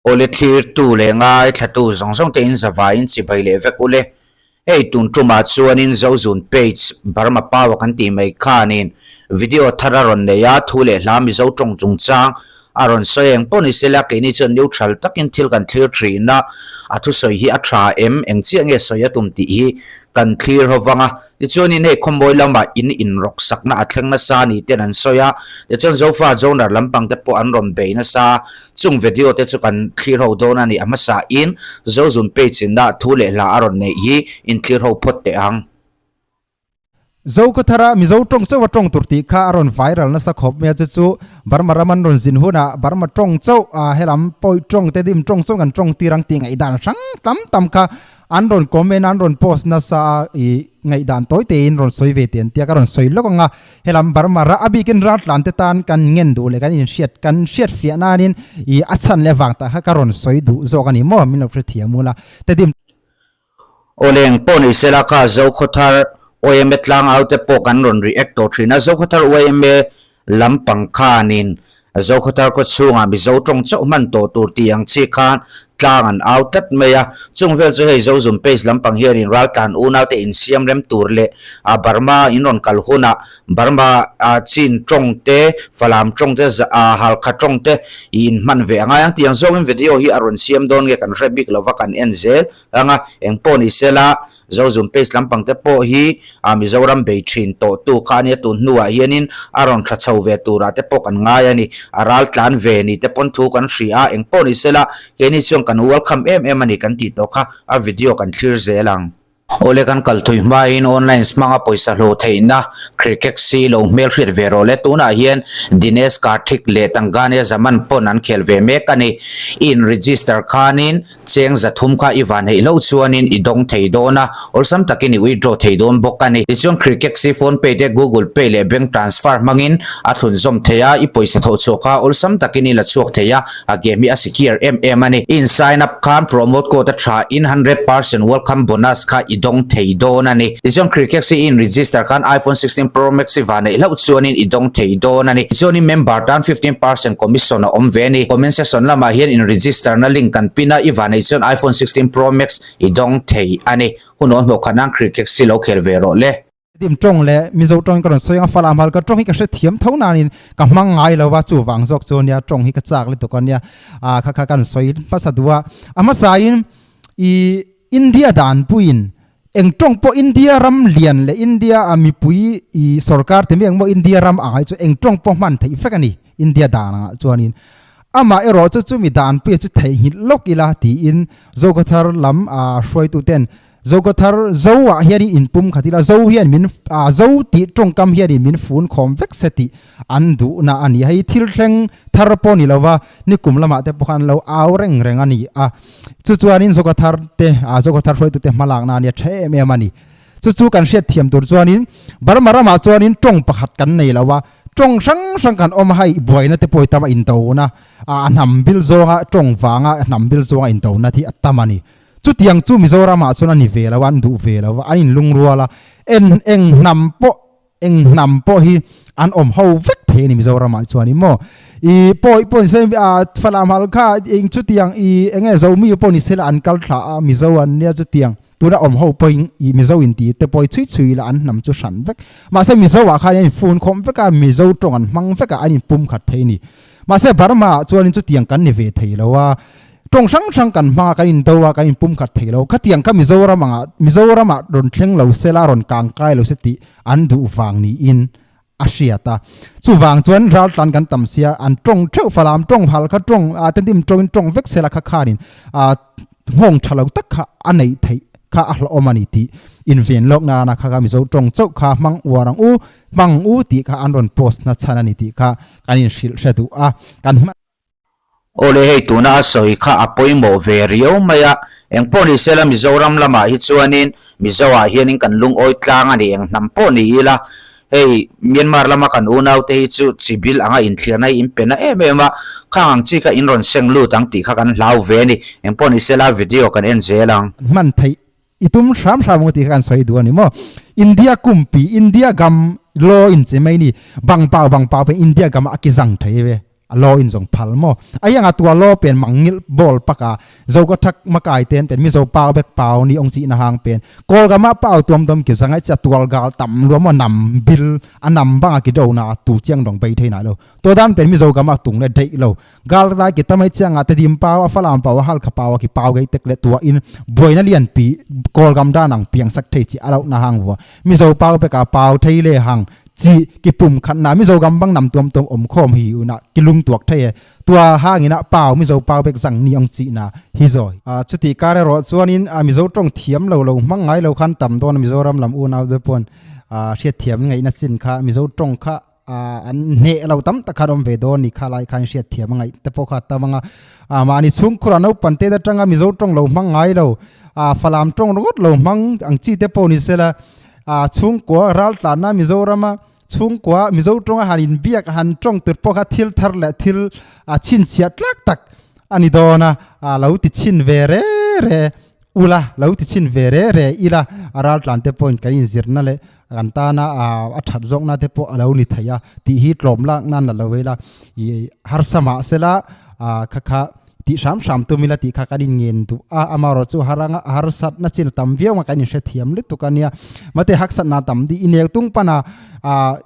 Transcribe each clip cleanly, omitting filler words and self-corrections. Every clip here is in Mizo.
Awle thlirtu leh ngaithlatu zawng zawng te in zavaiin chibai leh vek ule. Hei tun tumah chuanin Zozun page Burma Power kan tih mai khanin video thar a rawn nei a, thu leh hla Mizo tawng chungchang a rawn sawi eng pawh ni sela keini chuan neutral takin thil kan thlir thin a, a thusawi hi a tha em, eng chiah nge sawi a tum tih hi kan thlir ho vang a. Tichuanin hei khawmawi lamah in inrawk sakna a thleng nasa ni ten an sawi a, tichuan Zofa Joner lampang te pawh an rawn bei nasa a, chung video te chu kan thlir ho dawn a ni. A hmasa in Zozun page in ah thu leh hla a rawn neih hi in thlir ho phawt teh ang. Zokhawthara Mizo tawng chauh a tawng tur tih kha a rawn viral nasa khawp mai a, chu chu Burma ram an rawn zin hunah Burma tawng chauh a helam pawi tawng te dim tawng chauh kan tawng tir ang tih ngaihdan hrang tam tam kha An rawn comment an rawn post nasa a i ngaihdan tawi tein rawn sawi ve te an tia ka rawn sawi lawk ang a, helam Burma ra a bikin raltlan te tan kan ngen duh leh kan inhriat kan hriat fiah nanin i a chhan leh vang tah kha ka rawn sawi duh zawk a ni maw min lo hrethiam ula Tedim. Awleng pawh ni sela kha Zokhawthar yma tlangau te pawh kan rawn react tawh thin a, Zokhawthar yma lampang khanin Zokhawthar khaw chhungah Mizo tawng chauh hman tawh tur tih ang chi khan tlang an au tlat mai a. Chung vel chu hei Zozum page lampang hianin raltlan unaute insiam rem tur leh a Burma in rawn kal hunah Burma Chin tawng te, Falam tawng te, Halkha tawng te i inhman ve a ngai ang tih ang zawngin video hi a rawn siam dawn nge kan hre bik lova kan en zel ang a, engpawh ni sela Zozum page lampang te pawh hi a Mizoram bei thin tawh tu kha ania tun hnuah hianin a rawn tha chho ve turah te pawh kan ngai a ni. A ral tlan ve ni te pawn thu kan hria a, engpawh ni sela keini chuan kan welcome em em a ni kan tih tawh kha a video kan thlir zel ang. Awle kan kal thui hmain online hmanga pawisa hlawh theihna cricket si lo hmel hriat ve rawh le. Tunah hian Dinesh Karthik leh Tangania Zaman pawn an khel ve mek a ni. I in register khanin Cheng 300 kha i van heih loh chuanin i dawng thei dawn a, awlsam takin i withdraw thei dawn bawk a ni. Tichuan Cricket si phone pay te Google Pay leh bank transfer hmangin a thlunzawm thei a, i pawisa thawh chhuah kha awlsam takin i la chhuak thei a, a game hi a secure em em a ni. I in sign up khan promote code a tha in 100% welcome bonus kha i dawng thei dawn a ni. Tichuan Cricket si i in register khan iPhone 16 Pro Max i van heih loh chuanin i dawng thei dawn a ni. Tichuan i member tan 15% commission a awm ve a ni. Comment section lamah hian in register na link kan pin a, i vanei chuan iPhone 16 Pro Max i dawng thei a ni. Hun aw hnawh khat nan cricket si lo khel ve rawh le. Dim tawng leh Mizo tawngin ka rawn sawi ang a, Falam hal ka tawng hi ka hrethiam tho nain ka hmang ngai lo va, chuvang zawk chu ania tawng hi ka chak lutuk ania, ah kha kha ka rawn sawi hmasa duh a. A hmasain i India danpuiin eng tawng pawh India ram lian leh India a mipui i sorkar te mai ang maw India ram ang hi chu eng tawng pawh hman theih vek a ni India dan angah chuanin amah erawh chu chumi danpuia chu theihnghilh lawk ila tiin Zokhawthar lam a hruaitu ten Zokhawthar Zo ah hianin inpum khat ila Zo hian min a Zo tih tawngkam hianin min fun khawm vek se tih an duhna a ni. Hei thil thleng thar pawh ni lova nikum lamah te pawh khan an lo au reng reng a ni a. Chu chuanin Zokhawthar te ah Zokhawthar hruaitute hmalakna a nia tha em em a ni. Chu chu kan hriat thiam tur chuanin Burma ramah chuanin tawng pakhat kan nei lo a, tawng hrang hrang kan awm a, hei buaina te pawh hi tam a indona a hnam bil zawnga tawng vanga hnam bil zawnga indona hi a tam a ni. Chutiang chu Mizoramah chuan a ni ve lo a, an duh ve lo a, an inlungrual a, en eng hnam pawh eng hnam pawh hi an awm ho vek thei a ni Mizoramah chuan i maw i pawi pawh ni se a Falam hal kha eng chutiang i eng nge Zomi pawh ni sela an kal thla a Mizo an nia chutiang tuna awm ho pawh in i Mizo in ti te pawh i chhui chhui ila an hnam chu hran vek mahse Mizo ah khan an in fun khawm vek a Mizo tawng an hmang vek a an in pum khat thei a ni mahse Burma ah chuan in chutiang kan ni ve thei lo a Tawng hrang hrang kan hmang a, kan indo a, kan inpum khat thei lo. Khatiang kha Mizoram angah, Mizoramah rawn thleng lo se la, rawn kang kai lo se tih an duh vang niin a hriat a. Chuvang chuan raltlan kan tam sia, an tawng theuh Falam tawng, Halkha tawng, ah Tendim tawngin tawng vek se la kha khanin ah nghawng tha lo tak kha a neih theih kha a hlauhawm a ni tih inven lawk nana kha kha Mizo tawng chauh kha hmang uar ang u, hmang u tih kha an rawn post na chhan a ni tih kha kan inhrilh hre duh a. Kan hman. Awle hei tuna a sawi kha a pawimawh ve riau mai a, engpawh ni sela Mizoram lamah hi chuanin Mizo ah hianin kan lungawi tlang a ni eng hnam pawh ni ila hei Myanmar lama kan unaute hi chu chibil anga inthliarna hi in pe na em em a, khang ang chi kha in rawn seng lut ang tih kha kan hlau ve a ni, engpawh ni sela video kan en zel ang. Hman theih i tum hram hram ang tih kha kan sawi duh a ni maw? India kumpi India gam law in che mai ni bang pau bang pau pe India gam a ki zang thei ve. A law in zong phal maw? A iang a tua law pen mang ngil bol paka zo ka thak makai ten pen mizo pau bek pau ni ong chi na hang pen kol ga ma pau tuam dom ki zangai cha tual gal tam lu mo nam bil a nam banga ki do na tu chiang dong bei thei na lo to dan pen mizo ga ma tung le dei lo gal rai ki tamai chiang a te dim pau a falam pau a hal kha pau a ki pau gai tek le tua in boina lian pi kol gam da nang piang sak thei chi alo na hang wa mizo pau pe ka pau thei le hang chi ki pum khat na mizo gam bang nam tuam tuam om khom hi una ki lung tuak thei e tua hangina pau mizo pau bek zang ni ong chi na hi zoi a chuti kare ro chuanin a mizo tong thiam lo lo hmang ngai lo khan tam don mizoram lam u nau de pon a hriat thiam ngai na chin kha mizo tong kha a an hne lo tam tak khan awm ve dawn ni kha lai khan hriat thiam a ngaih te pawh kha tam anga a mahni chhungkhur a naupang te atanga mizo tawng lo hmang ngai lo a falam tawng ringawt lo hmang ang chi te pawh ni sela a chhungkua ral tlanna Mizorama chhungkua mizo tawnga han inbiak han tawng tur pawh kha thil thar leh thil a chhinchhiah tlak tak a ni dawn a a lo ti chhin ve re re ula lo ti chhin ve re re ila a ral tlan te pawhin kan inzirna leh Kan tana a that zawkna te pawh a lo ni thei a tih hi tlawm lak nan la lo ila i harsa mah sela kha kha tih hram hram tum ila tih kha kan in ngen duh a amaherawh chu haranga harsatna chin a tam viau ang kan in hrethiam lutuk a nia mate haksatna tam di i nel tung pana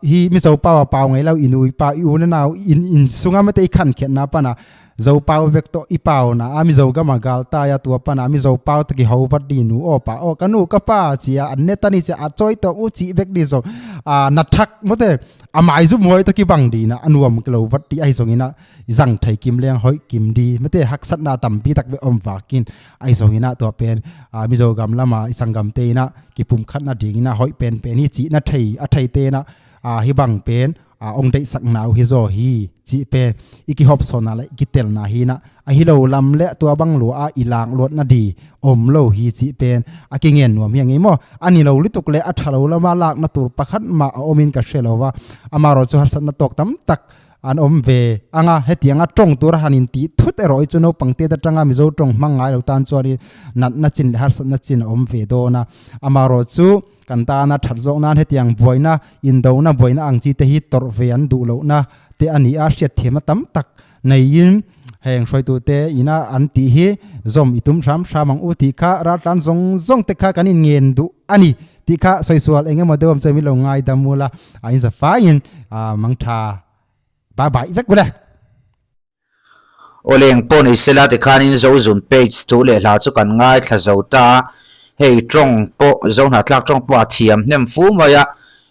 hi mizo pau a pau ngei lo i nui pa i u na nau in insunga mate i khan khiatna pana Zo pau vek tawh i pau na a Mizo gama gal tai a tua pana Mizo pau te ki ho vat di nu aw pa aw ka nu ka pa chi a an net ani chi a chawi tawh u chi vek di zo a na thak maw te a mai zu muai te ki bang di na a nuam lo vat di ai zawng ina zang thei kim leng hawih kim di maw te hak sat na tam pi tak ve awm vakin ai zawng ina tua pen a Mizo gam lama i sangam te ina ki pum khat na ding ina hawih pen pen hi chi na thei a thei te na a hi bang pen a ong deih sak nau hi zo hi chi pe iki hop sona le iki tel na hi na a hi lo lam le tua bang lu a ilang lot na di om lo hi chi pen a ki ngen nuam hi angi mo ani lo lituk le a thalo lama lak na tur pakhat ma a omin ka hre lova ama ro chu harsat na tok tam tak an awm ve anga hetianga tawng tur a han in tih thut erawh hi chu naupang te atanga Mizo tawng hmang ngai lo tan chuanin natna chin leh harsatna chin a awm ve dawn a amaherawh chu Kan tana that zawk nan hetiang buaina, indona buaina ang chi te hi tawrh ve an duh lohna te a ni a, hriatthiamna tam tak neiin heng hruaitute ina an tih hi zawm i tum hram hram ang u tih kha raltlan zawng zawng te kha kan inngen duh a ni tih kha sawi sual eng emaw deuh awm chuan min lo ngaidam ula, a inza faiin mangtha bye bye vek ule. Aw leng pawh ni sela tikhanin Zozun page thu leh hla chu kan ngaithla zo ta a, hei tawng pawh Zohnahthlak tawng pawh a thiam hnem fu mai a,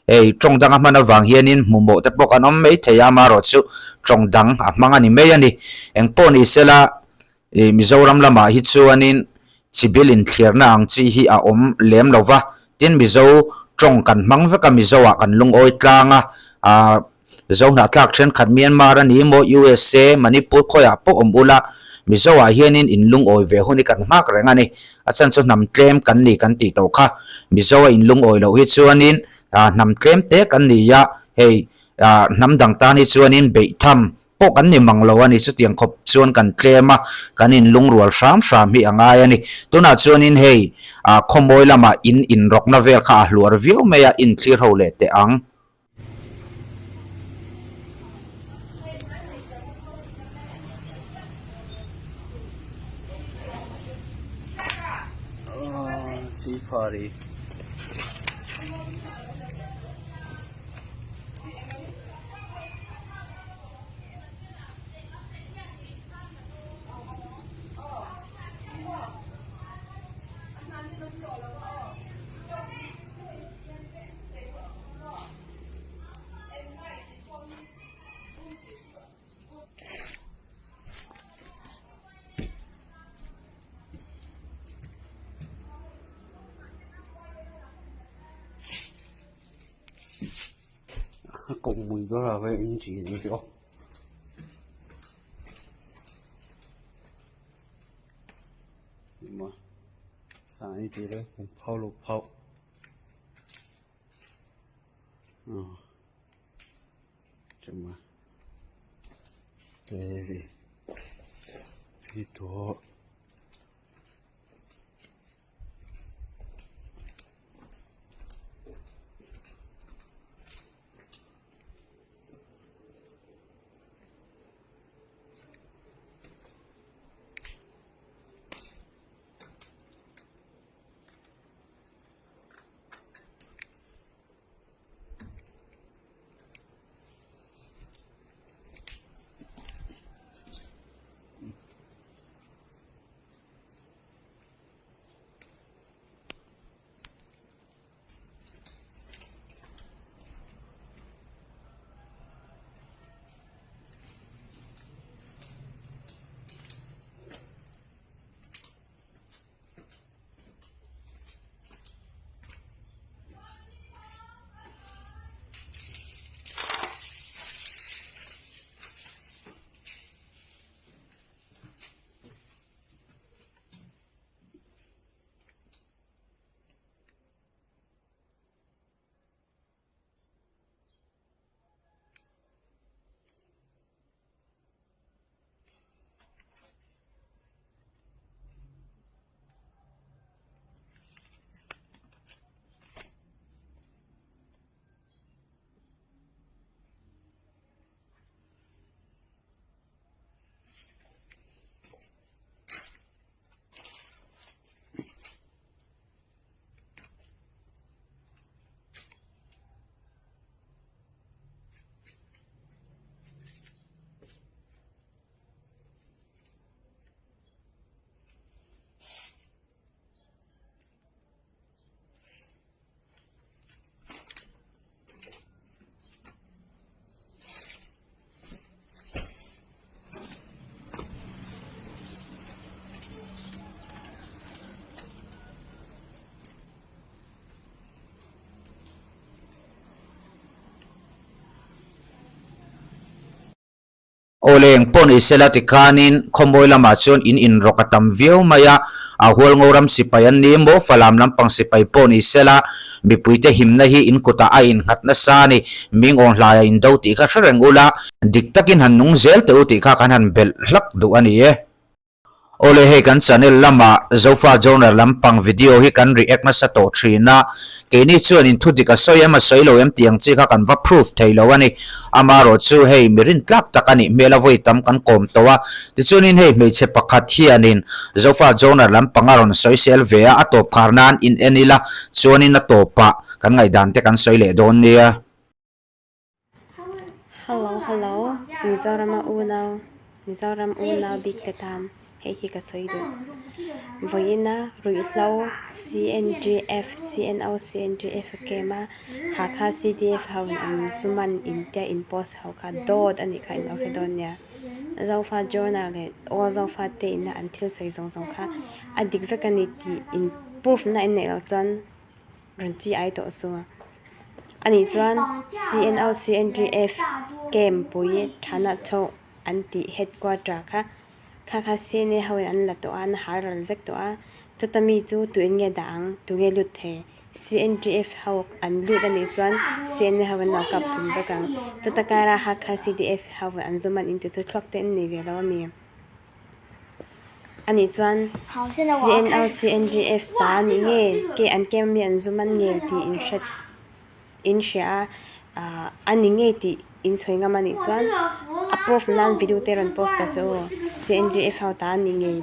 hei tawng danga hman avang hianin hmuhmawh te pawh kan awm mai thei a, amaherawh chu tawng dang a hmang a ni mai a ni. Eng pawh ni sela ih Mizoram lamah hi chuanin chibil inthliarna ang chi hi a awm lem lo va, tin Mizo tawng kan hmang vek a, Mizo ah kan lungawi tlang a, ah Zohnahthlak thenkhat Myanmar a ni maw, USA, Manipur khawiah pawh awm ula, Mizo ah hianin in lungawi ve hun hi kan nghak reng a ni. A chhan chu hnam tlem kan ni kan tih tawh kha. Mizo a in lungawi loh hi chuanin hnam tlem te kan ni a, hei hnam dang tan hi chuanin beih tham pawh kan ni mang lo a ni. Chutiang khawp chuan kan tlem a, kan in lungrual hram hram hi a ngai a ni. Tunah chuanin hei khawmawi lamah in inrawkna vel kha a hluar viau mai a, inthlir ho leh teh ang. Sipari. Cũng mùi đó là về anh chị này chứ mà sáng đi đấy cũng phao lục phao Awle eng pawh ni sela tikhanin khawmawi lamah chuan in inrawk a tam viau mai a, a Hualngo ram sipai an ni maw Falam lampang sipai pawh ni sela mipuite himna hi in kutah a innghat nasa a ni, ming awn hlaiah in do tih kha hre reng ula, dik takin han nung zel teh u tih kha kan han belh hlak duh a ni e. Awle hei kan channel lama Zofa Journal lampang video hi kan react nasa tawh thin a, keini chuan in thudik a sawi em a sawi lo em tih ang chi kha kan va proof thei lo a ni. Amarawh chu hei mi rintlak tak a nih hmel a vawi tam kan kawm tawh a, tichuanin hei hmeichhe pakhat hianin Zofa Journal lampang a rawn sawi sel ve a, a tawp khar nan in en ila chuanin a tawpah kan ngaihdan te kan sawi leh dawn nia. Hello hello Mizorama unau Mizoram unau bik te tan hei hi ka sawi duh vawiina ruihhlo C_N_G_F C_N_O C_N_G_F a kem a Hakha C_D_F ho in an zu man in te in post ho kha dawt a nih kha in lo hre dawn nia Zofa journal leh all Zofa te ina an thil sawi zawng zawng kha a dik vek a ni tih in proof na in neih loh chuan rawn chi ai tawh chu a nih chuan C_N_O C_N_G_F camp pui thana chho an tih headquarter kha kha kha C_N_A ho in an la tawh a an hal ral vek tawh a chuta mi chu tuin nge dah ang tunge lut thei C_N_G_F ho an lut a nih chuan C_N_A ho an lo kap pum vek ang chuta kara Hakha C_D_F ho an zawm an inti chu thluak te an nei ve lo a mi. Anih chuan CNO CNDF ta a nih nge ke an kem ami an zum an nge tih in hre in hria a ah a ni ngei tih in sawi ngam anih chuan a proof nan video te rawn post ta che u CNDF ho ta a nih ngei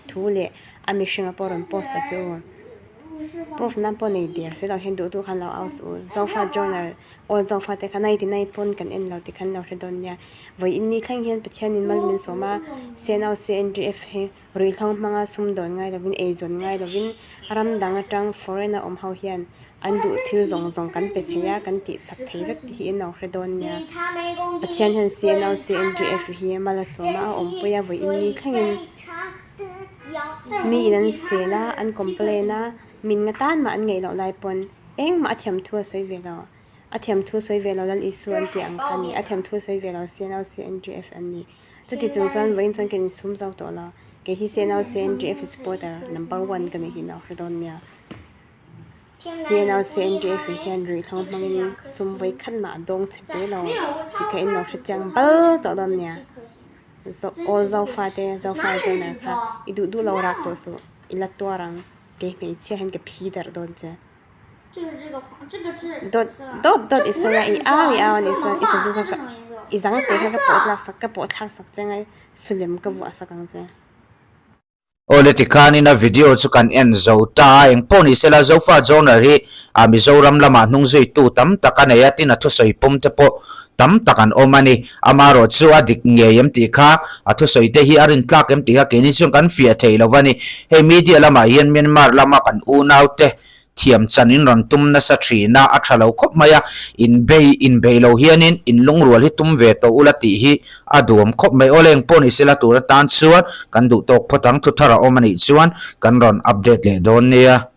thu leh a mihringa pawh rawn post ta che u proof nan pawh nei der si lo hian duh duh khan lo au suh u Zofa journal Aw Zofa te kha 99 pawn kan en lo ti khan lo hre dawn nia. Vawi in ni thleng hian Pathianin mal min sawm a, CNO CNDF hi ruihhlo hmanga sum dawn ngai lovin ei zawn ngai lovin ram dang atang foreign a awm ho hian an duh thil zawng zawng kan pe thei a, kan tih sak thei vek tih hi in lo hre dawn nia. Pathian hian CNO CNDF hi mal a sawm a, a awmpui a vawi in ni thlengin mi in an sel a, an complain a, min nga tan mah an ngeih loh lai pawn Engmah a thiam thu a sawi ve lo. A thiam thu sawi ve lo Lal Isu an tih ang kha a ni. A thiam thu sawi ve lo CNLCNGF an ni. Chuti chung chuan vawiin chuan kan insum zo tawh lo. Kei hi CNLCNGF supporter number one ka nih hi no hre dawn nia. CNLCNGF hian ruihhlo hmangin sum vawi khat mah a dawng chhe te lo tih kha in lo hre chiang bal tawh dawn nia. Aw Zofa te Zofa joiner kha i duh duh lo rak tawh suh i la tuar ang. Kei hmeichhia hian ka phi darh dawn che. Dawt dawt dawt i sawi a, i au i au a nih chuan i sazu kha ka i zang te kha ka pawh tlak sak ka pawh thlak sak che ngai sulem ka vuah sak ang che. Awle tikhanin a video chu kan en zo ta a, engpawh ni sela Zofa Journal hi a Mizoram lamah hnung zuitu tam tak a nei a, tin a thusawi pawm te pawh tam tak an awm a ni. Amarawh chu a dik ngei em tih kha a thusawi te hi a rin tlak em tih kha keini chuan kan fiah thei lo a ni. Hei media lamah hian Myanmar lama kan unau te thiam chan in rawn tum nasa thin a, a tha lo khawp mai a, in bei in bei lo hianin in lungrual hi tum ve tawh ula tih hi a duam khawp mai. Aw leng pawh ni sela tur atan chuan kan duh tawk phawt ang, thuthar a awm a nih chuan kan rawn update leh dawn nia.